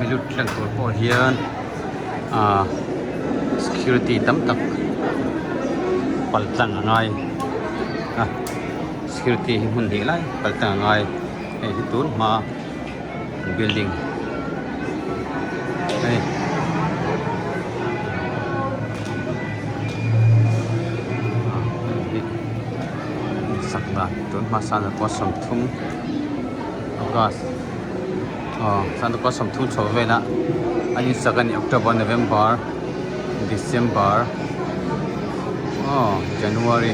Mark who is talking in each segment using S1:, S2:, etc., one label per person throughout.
S1: Hei lut tlang tur pawh hian ah security tam tak pal tlang a ngai a security hi hmun hnih lai pal tlang a ngai hei hi tun hma building a ni. Sak dan tun hma sanakua 30 August aw sanakua 30 chho velah a insak a ni October November December aw January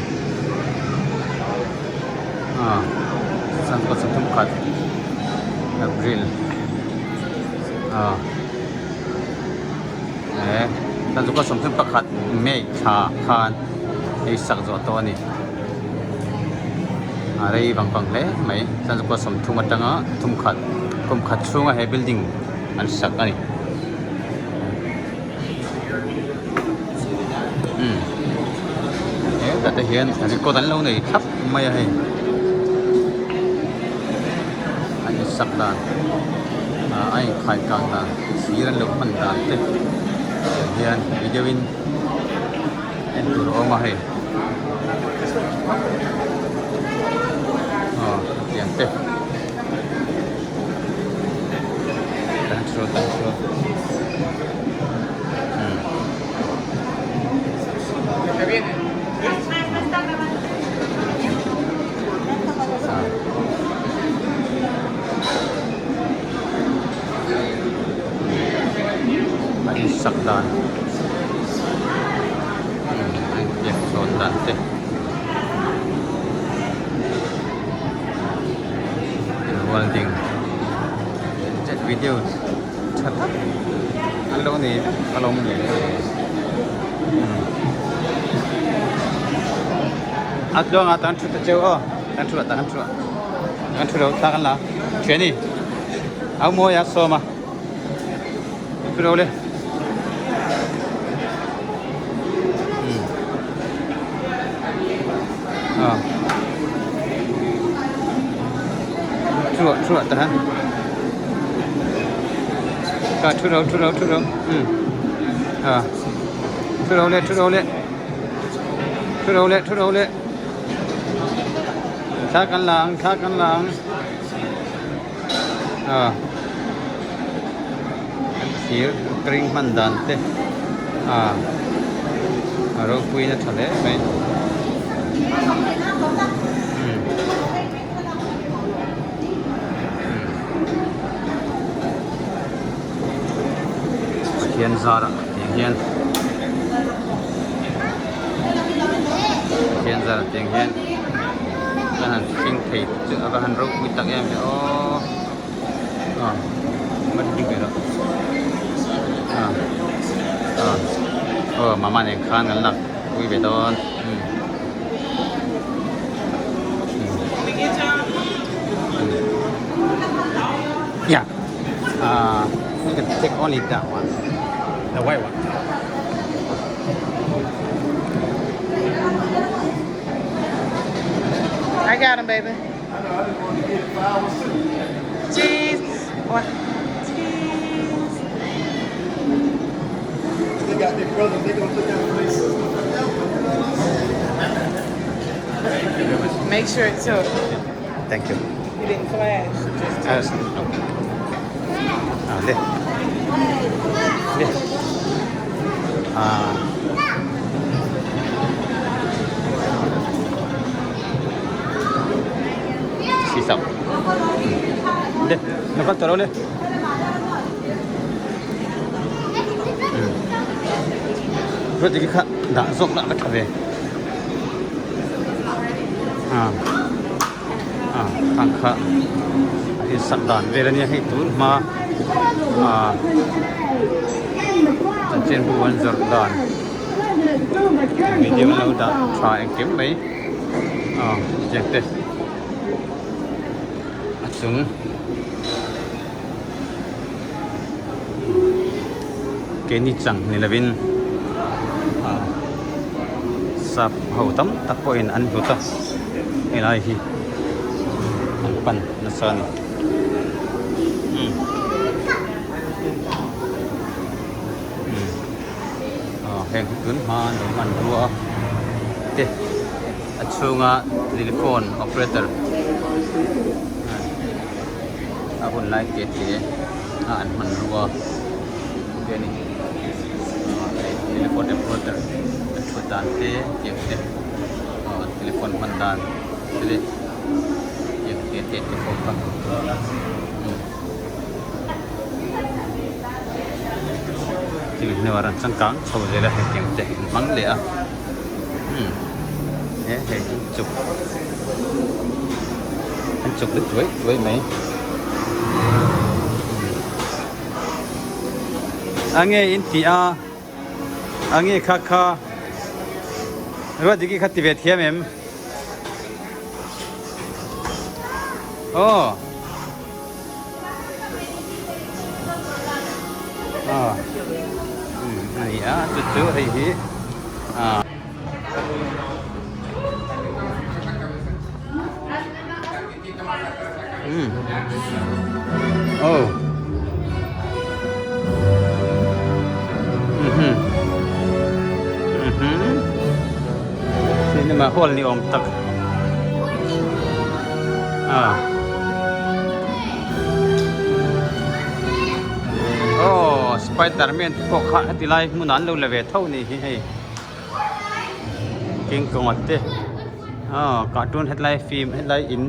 S1: aw sanakua 31 April aw eh sanakua 31 May thla khan hei sak zawh tawh a ni. A rei vang vang hle mai chuan chukua 30 atanga thumkhat kum khat chhunga he building an sak a ni umm hetah te hian record an lo nei thlap mai a hei a insak dan ah a inkhai kang dan thir an lo hman dan te tiang hian video in en tur a awm a hei aw tiang te tan thu tan thu umm a insak dan a inpiak chhawn dan te welding chat video tha tak an lo nei vek alawm le a tluangah tan thu ta cheu aw kan thu ah tan thu ah kan thu lo thla kan la thian ni au mawi a sawm a thu lo le à chua chua ta ka thu lo thu lo thu lo à thu lo le thu lo le thu lo le thu lo le thla kan la ang thla kan la ang à thir kring hman dan te à a ropui na tha hle mai umm Pathian zar ah tiang hian Pathian zar ah tiang hian ka han hring thei chu a va han ropui tak em ve aw ah ma ding ve rawh ah ah aw mama nen khan kan lak pui ve dawn umm yeah uh you can take only that one the white one
S2: I got him, baby. Cheese. What? Cheese.
S3: They got their brother, they gonna look out for their sister.
S2: Make sure it took.
S1: thank you
S2: You didn't flash. It just took.
S1: À, lên lên à 40lên nó có đâu lên rồi thì cái khá đã rộng lại bắt về à ah khang kha a insak dan vel ania hei tun hma ah chanchin bu an zawrh dan video an lo dah tha engkim mai ah tiang te a chung keini chang ni lovin ah sap ho tam tak pawhin an hlut a helai hi an pan nasa a ni. Heng hi tun hma an lo hmanrua te a chhunga telephone operator a hun lai te te a an hmanrua te a ni. Telephone operator an thut dan te tiang te telephone hman dan te leh tiang te te te pawh kha. Chumi hnuah rawn changkang chho zel a hetiang te an hmang leh a umm he hei hi chuk an chuk na chuai chuai mai a nge in tih a a nge kha kha Ruatdiki kha ti ve thiam em aw. A ni a chu chu hei hi a um oh mhm mhm cinema hall ni awm tak a. Aw spiderman te pawh kha heti lai hmunah an lo la ve tho a nih hi hei king kong a te aw cartoon hetlai film hetlai in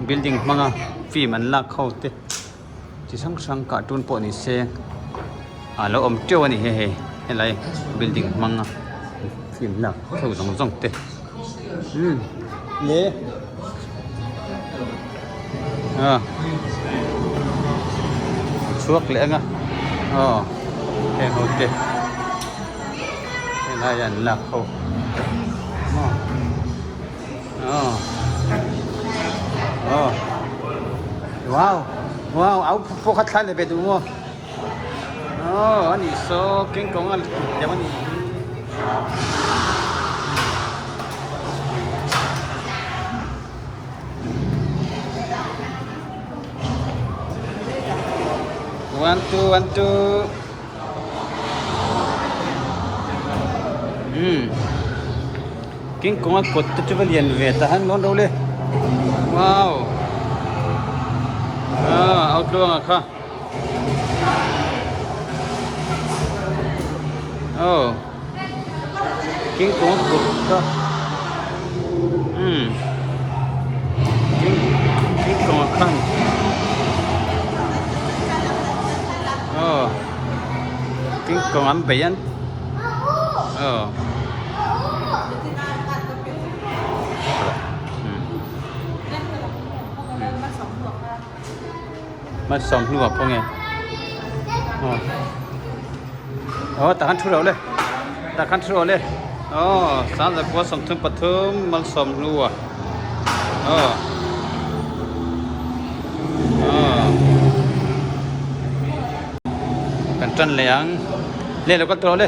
S1: building hmanga film an lak ho te chi hrang hrang cartoon pawh ni se a lo awm teuh a ni hei hei helai building hmanga film lak ho zawng zawng te umm le. A chhuak leh anga aw heng ho te helai an lak ho maw aw aw wow wow au pawh kha thlai leh ve duh maw aw a nih saw keng kawng a deuh a nih hi. One two one two. Hmm. King Kong a kut te chu va lian ve ta han dawn lo le. Wow. Ah, outluanga kha. Oh. King Kong a kut kha. Hmm. King King Kong a khan. Oh. King Kong an bei an. Oh. Malsawm hnuah pawh nge aw aw tah khan thu loh le tah khan thu loh le aw sangzakua 33 malsawm hnuah aw aw kan tan leh ang le lo kal tawh le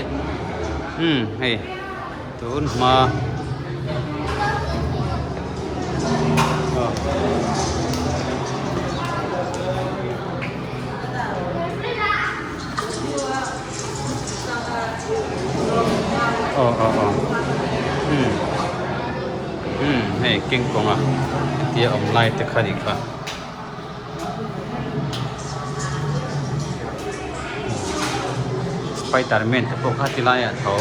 S1: um hei tun hma aw aw aw um um hei king kong a hetia awm lai te kha nih kha. Spiderman te pawh kha ti laiah tho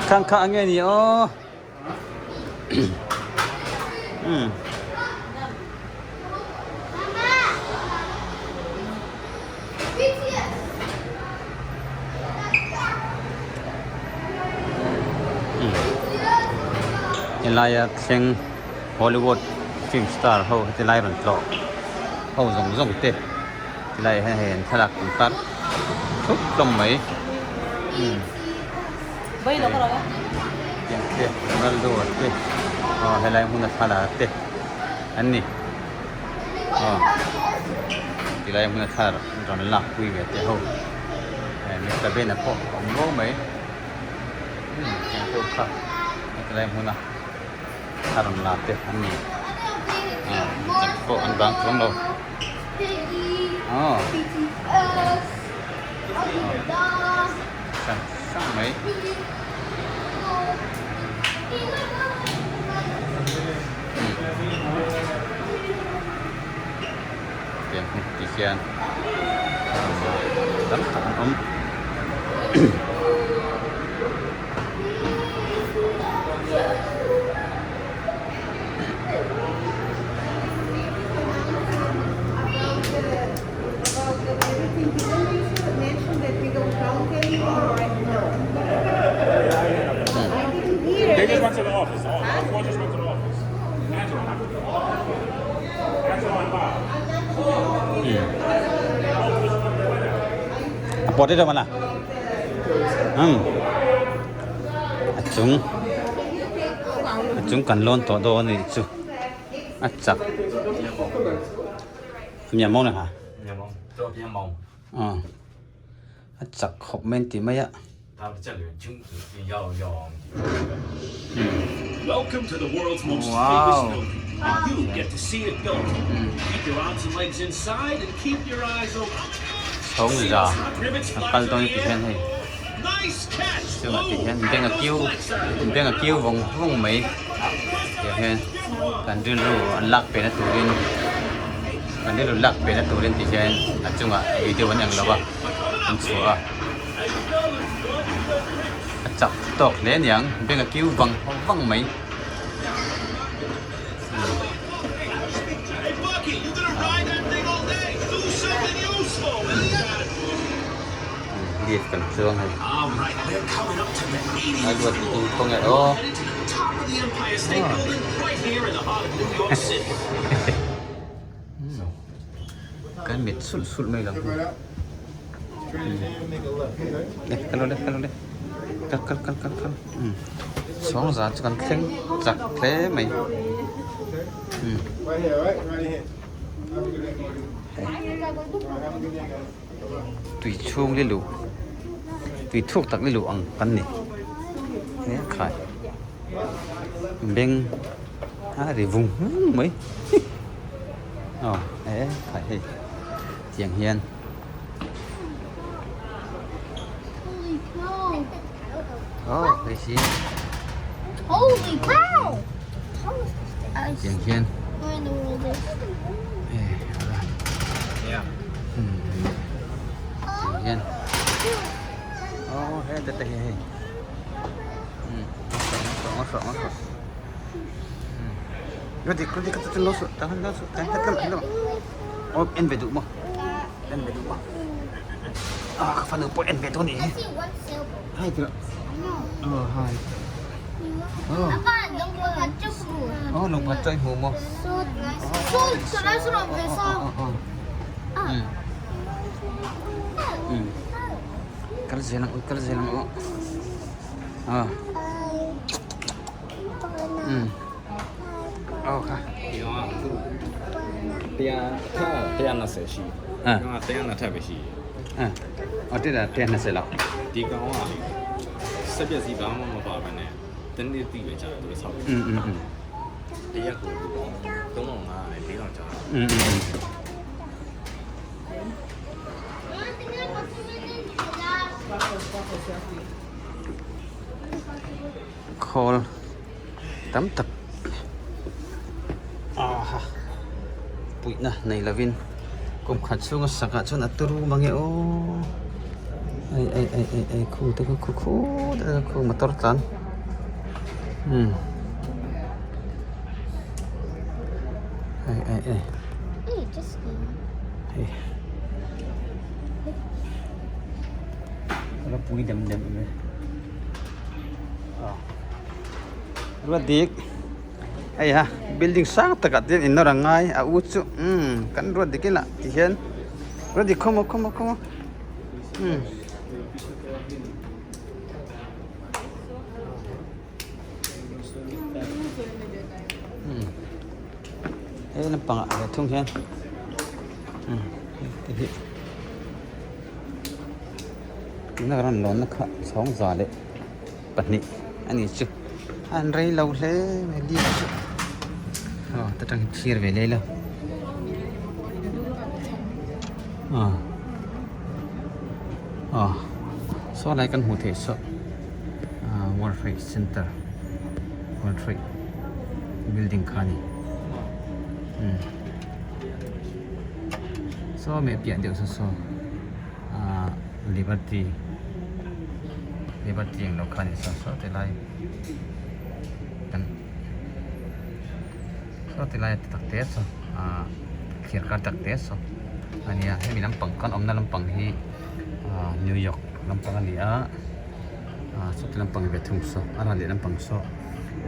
S1: khang kha ange ni aw. Helaia thleng Hollywood film star ho heti lai rawn tlawh ho zawng zawng te tilai ah hian hei an thlalak an tar thup hlawm mai. Tiang te Ronaldo a te aw helai hmun a thla la te an ni aw tilai hmun a thla rawn lak pui ve te ho eh Mister Ben a pawh a awm nuau mai umm tiang te kha. Helai hmuna a rawn la te an ni. Ah chak pawh an bang chuang lo. Aw. Sang sang mai. Tiang hi ti hian tam tak an awm. A pawt emaw na umm a chung a chung kan lawn tawh dawn a nih chu a chak a chak khawp mai an ti mai a. Wow. Chhawng za a kal dawn ti hian hei chungah ti hian beng a kiu beng a kiu vawng vawng mai tiang hian kan rilru an lak pe na turin kan rilru lak pe na turin ti hian a chungah video an eng lo a an chhuah a. A chak tawk hle aniang beng a kiu vang vang mai. Lift kan chuang hei. A luat hi chu khawnge aw. Kan mit sulh sulh mai lo. Le kal le kal le kal kal kal kal kal chhawng zan chu kan thleng chak hle mai tui chhung li luh tui thuk tak li luh ang kan ni he khai beng a ri vung vung mai aw he khai hei. Tiang hian.
S4: Holy cow.
S1: Oh, hei hi.
S4: Holy cow.
S1: Tiang hian. Tiang hian. Oh, he te te hi hei. Ngawt rawh, ngawt rawh. Rodi, rodi, ka tu lo su, tang lo su, tang tang lo. Aw en ve duh maw en ve duh maw ah ka fanu pawh en ve dawn nih hi hai tira oh hai oh oh lung pakhat chaw i hmu maw kal zel ang u kal zel ang u ah အော်ခါ
S5: ဒီကောင်ကအခုတရားထပ်120ရှိ
S1: အ
S5: ဒီကောင်က120ပဲရှိတယ်
S1: အင်းအော်တက်တာ120လောက်
S5: ဒီကောင်ကစက်ပျက်စီဘာမှမပါဘဲနဲ့တနေ့တိပဲကြာတယ်သူတို့ဆောက်တယ်
S1: อืมอืมอืม
S5: တရက်ကို3500နဲ့4000ကြာတယ်
S1: อืมอืม Khawl tam tak aha puihna nei lovin kum khat chhunga sakah chuan a turu mange aw ai ai ai ai ai khu te kha khu khu te kha khu motor tlan umm ai ai ai hei a la pui dem dem em e. Ruat dik hei ha building sang takah te hian in nawr a ngai a u chu umm kan ruat dik ila ti hian ruat dik khawmaw khawmaw khawmaw umm. He lampangah ve thung hian umm hei hi tuna kan rawn lawnna kha chhawng za leh. pahnih a ni chu. An rei lo hle mai lift chu aw ta tang hi thlir ve leh ila aw aw saw lai kan hmuh theih saw ah world trade center world trade building kha a ni umm saw meh piah deuh saw saw ah liberty liberty ang lo kha a ni saw saw ti lai kan saw ti lai tak te saw ah thir kar tak te saw a nia hemi lampang kan awmna lampang hi ah new york lampang a ni a ah sawti lampang ve thung saw a ral leh lampang saw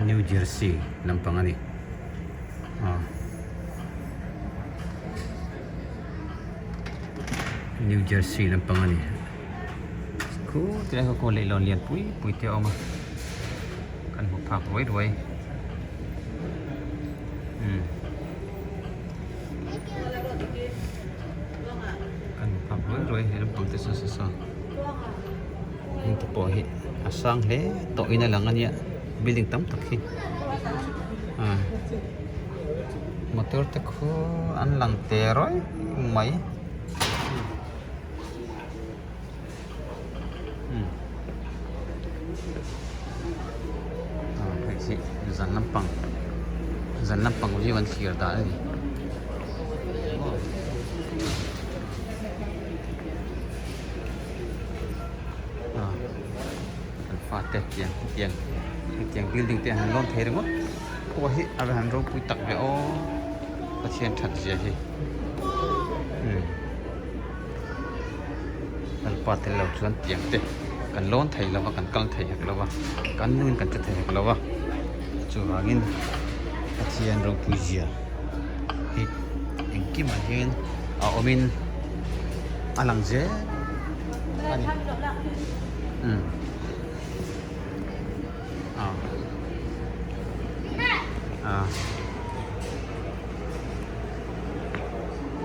S1: new jersey lampang a ni ah. New Jersey lampang a ni khu tilai khaw kaw leihlawn lian pui pui te a awm a kan hmu phak ruai ruai umm kan hmu phak ruai ruai he lampang te saw saw saw heng te pawh hi a sang hle tawh in a lang a nia building tam tak hi ah. Motor te khu an lang te rawih mai hei hi zan lampang zan lampang view an thlir dan a ni. An fate tiang tiang hetiang building te an lawn thei ringawt. Khua hi a va han ropui tak ve aw Pathian that zia hi umm Lalpa tel lo chuan tiang te kan lawn thei lo va kan kal thei hek lo va kan nuin kan che thei hek lo va chuvangin Pathian ropui zia hi engkimah hian a awmin a lang zel a ni umm.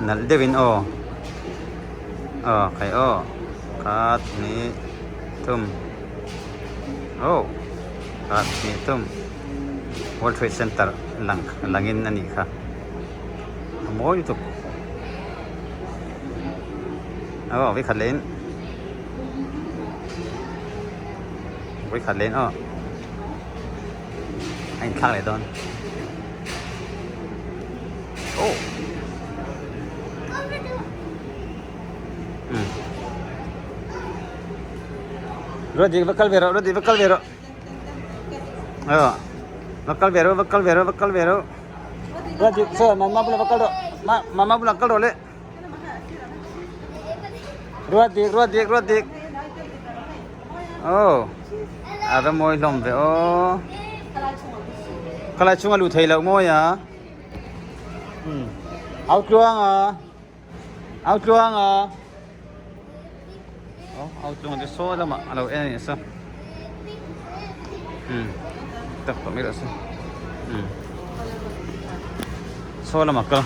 S1: Nalh deuhin aw aw khai aw khat hnih thum aw khat hnih thum world trade center lang langin a nih kha a mawi lutuk aw vekhat leh in. Vawikhat leh in aw a inthlak leh dawn oh um Ruatdik va kal ve rawh Ruatdik va kal ve rawh aw va kal ve rawh va kal ve rawh va kal ve rawh Ruatdik saw mama bulah va kal rawh mama bulah kal rawh le. Ruat dik ruat dik ruat dik oh a va mawi hlawm ve aw khalai chhunga luh theih loh mawi a um au tluang a au tluang a oh au tluang te saw lamah a lo en a nih saw um tak tawh mai rawh se um saw lamah kal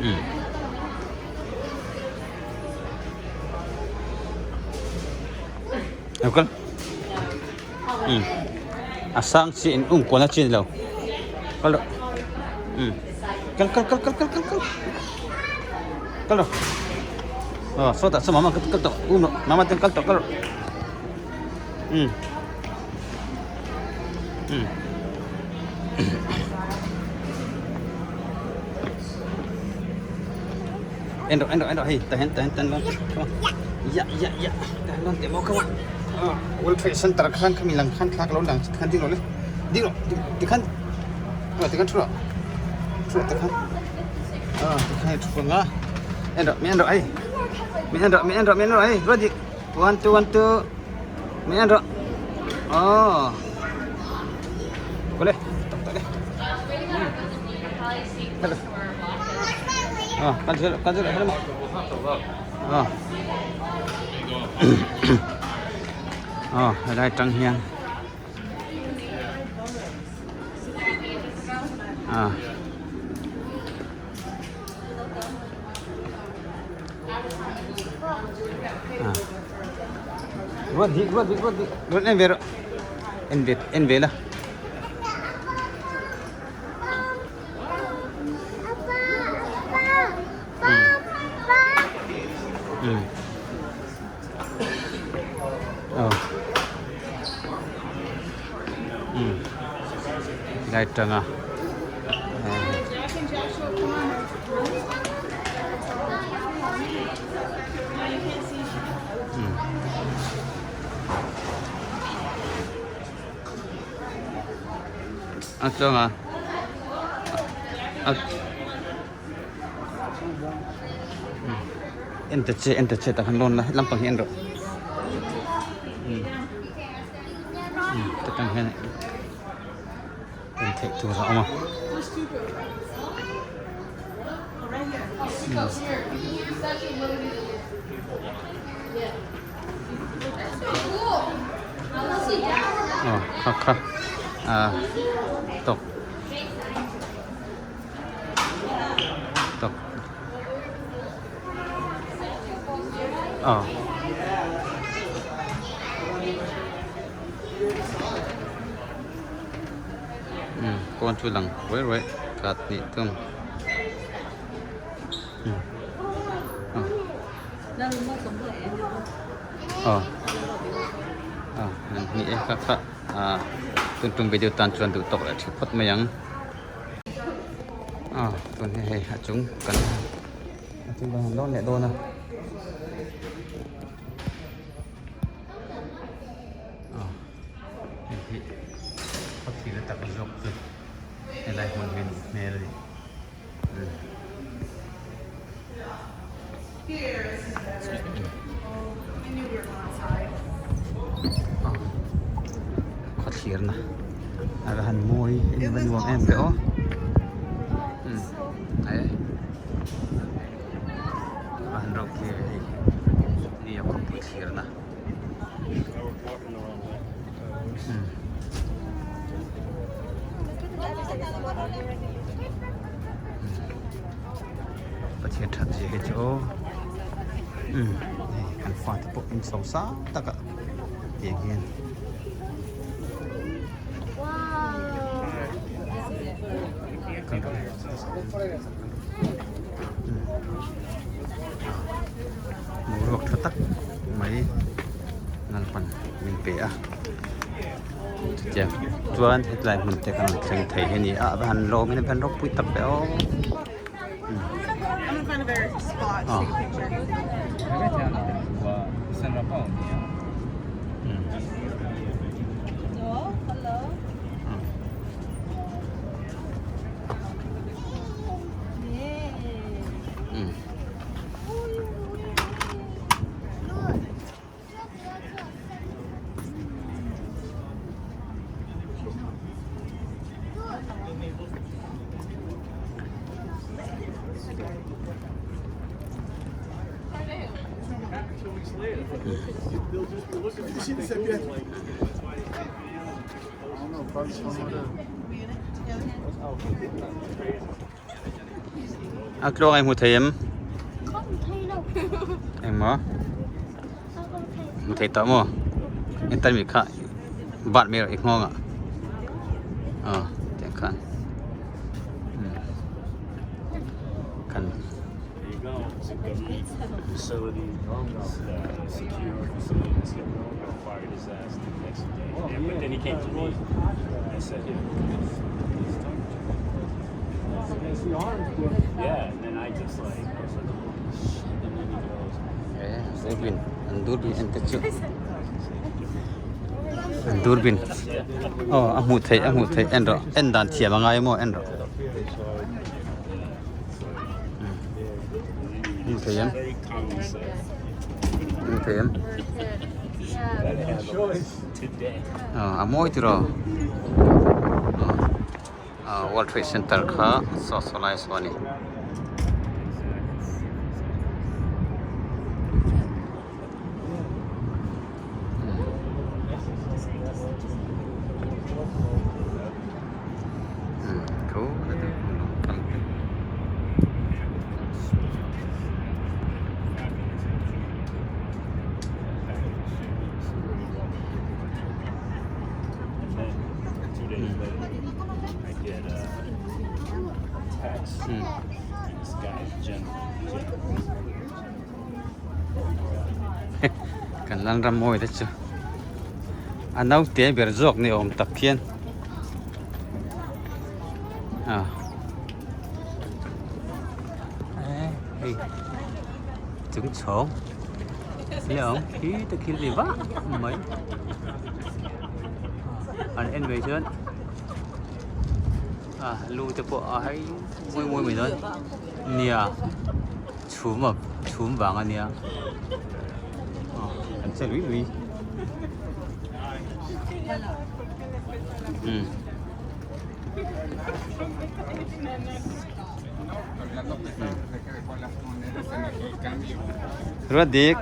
S1: um lo kal um a sang chi in um kual na chi a ni lo kal rawh um kal kal kal kal kal kal kal kal rawh aw sawtah saw mama kal tawh um rawh mama ten kal tawh kal rawh um um en rawh en rawh en rawh hei tah hian tah hian tah hian come on ya ya ya tah hian lawn teh maw come on world trade center khan khami lang khan thla ka lo lang tikhan ding rawh le ding rawh tikhan tikhan thu rawh thu rawh tikhan tikhan hi thu anga en rawh min en rawh hei min en rawh min en rawh min en rawh hei ruat dik one two one two min en rawh aw kawle tak tak le hello kan zir kan zir hello aw helai tang hian ah ruat dik ruat dik ruat dik ruat em ve rawh. En ve en ve la. Um. Aw. Um. Lai tanga. A chuang a a en ta che en ta che tah khan lawn la lampang hi en rawh um ta tang hian en theih tur a awm a. Aw kha kha ah tawk tawk aw. Um kawn chu lang ruai ruai kat nih thung um aw aw aw ni e kha kha ah tun tum video tan chuan duh tawk leh tha phawt mai ang aw tun hi hei a chung kan a chung kan han lawn leh dawn a. Hei hi khaw thil tak zawk chu helai hmun hi a nih hmel a ni. Khaw thlirna a va han mawi in a va nuam em ve aw. A va han ropui ve hei ni a khawpui thlirna. Pathian that zia hi chu aw umm hei kan fate pawh in chho sang tak a tiang hian. Boruak tha tak mai Lalpan min pe a chutiang chuan hetlai hmun te kan rawn thleng thei hi a ni a a va han lawm in a va han ropui tak ve aw. A tluang ai hmu thei em? Engmaw? Hmu thei tawh maw? Entan mi kha bat mai rawh i nghawng ah. Aw tiang khan. Kan Durbin an durbin en te chu an durbin aw a hmuh theih a hmuh theih en rawh en dan thiam a ngai maw en rawh hmuh theih em hmuh theih em aw a mawi tiraw aw world trade center kha saw saw lai saw a ni. Kan lan ram mawi te chu a naute ber zawk ni awm tak hian a hei chung chhawng leh awm khi te khi ni vah mai an en mai chuan a lu te pawh a hei mawi mawi mai dawn nia. Chhum a chhum vang a nia an che lui lui um Ruat dik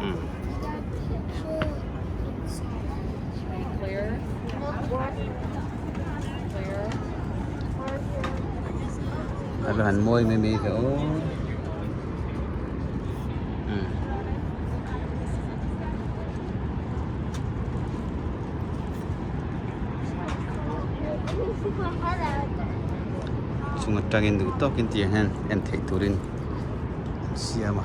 S1: um A va han mawi mai mai ve aw umm. Chung atangin duh tawkin tiang hian en theih turin an siam a.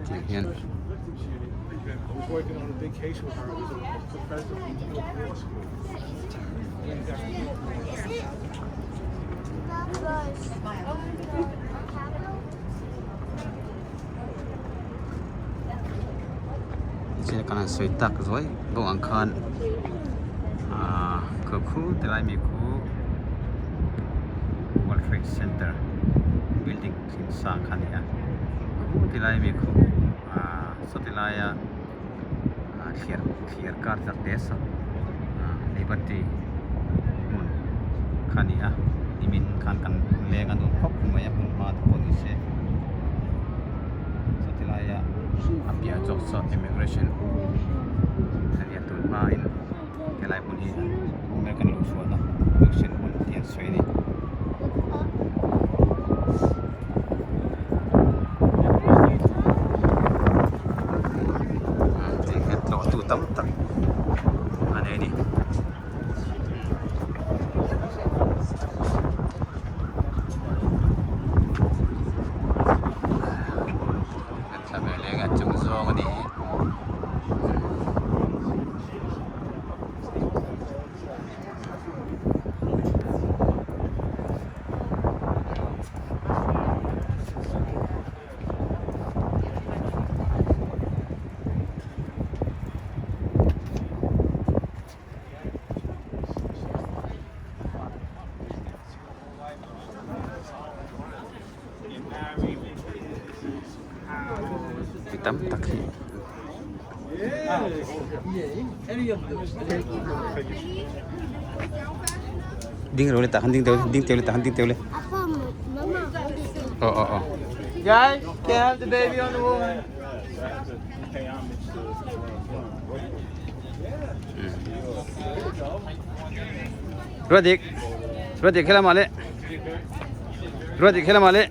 S1: Tiang hian Tichuan kan han sawi tak zuai bawk ang khan ahh khu khu ti lai mi khu World Trade Center building thil sang kha a ni a khu ti lai mi khu ahh sawti laia ahh thliar thliar kar chak te sak ahh Liberty hmun kha a ni a nimin khan kan leng a nuam khawp mai a hmun hma te pawh ni se chuti laia a piah zawk saw immigration a nia tun hmain helai hmun hi American luhchhuahna immigration hmun tih an sawi a ni. Tlawh tu tam tak a nei a ni. Thla ve leng a chung zawng a ni hi. Mi tam tak hi ding ro le tah khan ding teu ding teu le tah khan ding teu le aw aw aw
S3: Guys, can I have the baby on the one?
S1: Ruat dik ruat dik helamah le ruat dik helamah le.